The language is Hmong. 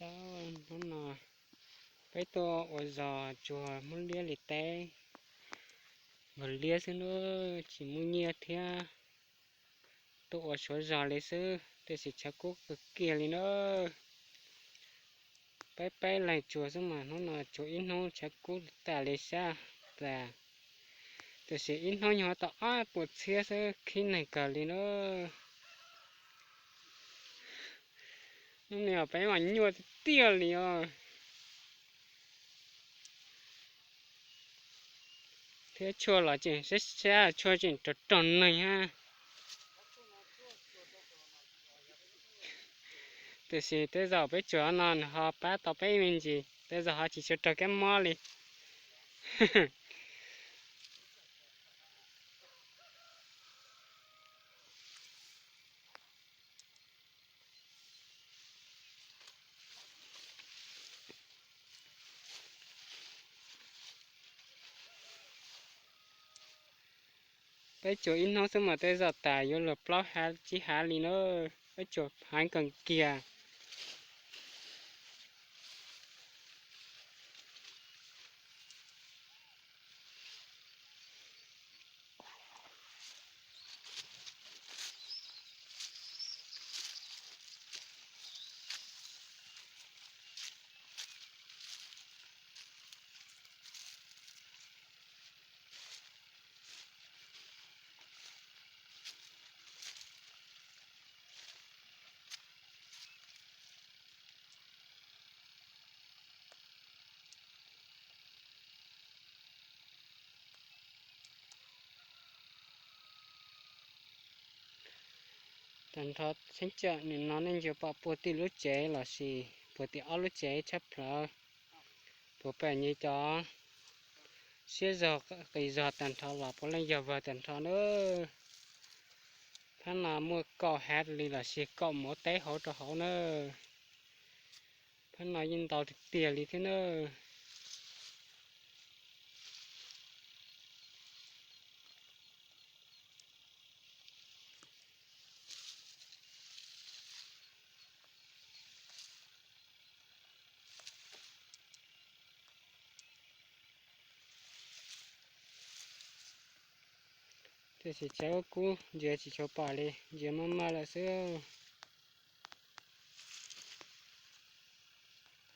Hnub no peb tuaj ua zos tsuag Hmoob Liab li teb, npawg Liab xwb na, tsis muaj nyiaj thiab tuaj ua suav zog li xwb, tiam sis tshav kub kawg kiag li na. Peb peb leeg tsuag xwb mas hnub no tsuag ib hnub tshav kub tas li sab tas, tiam sis ib hnub nyuag tau ob puas txhiab xwb, khib neeg kawg li na. Hnub no peb mas nyuaj tiag tiag li os. Thiab tshuaj los tseem sab sab, tshuaj tseem rog rog neeg hab. Tiam sis tej zaum peb tsuag no nws ho pab tau peb me ntsis, tej zaum ho tsis tshua raug kab mob li. Peb tsuag ib hnub xwb mas tej zaum tas yuav luag plaub hav tsib hav li na, peb tsuag heev kawg kiag. Tag nrho xeeb tsam nim no nej yuav pom puag tim lub tsev los sis puag tim ob lub tsev tshab plawv, puag pem nyuag cov siab zog qis zog tag nrho los puav leej yog vawg tag nrho na. Phab no muaj kaum hav li los sis kaum mov teb hauv rau hauv na. Phab no yeej ntau tiag tiag li thiab na. Tiam sis tshav kub ntsia tsis tshua pom li, ntsia maj maj lawm xwb.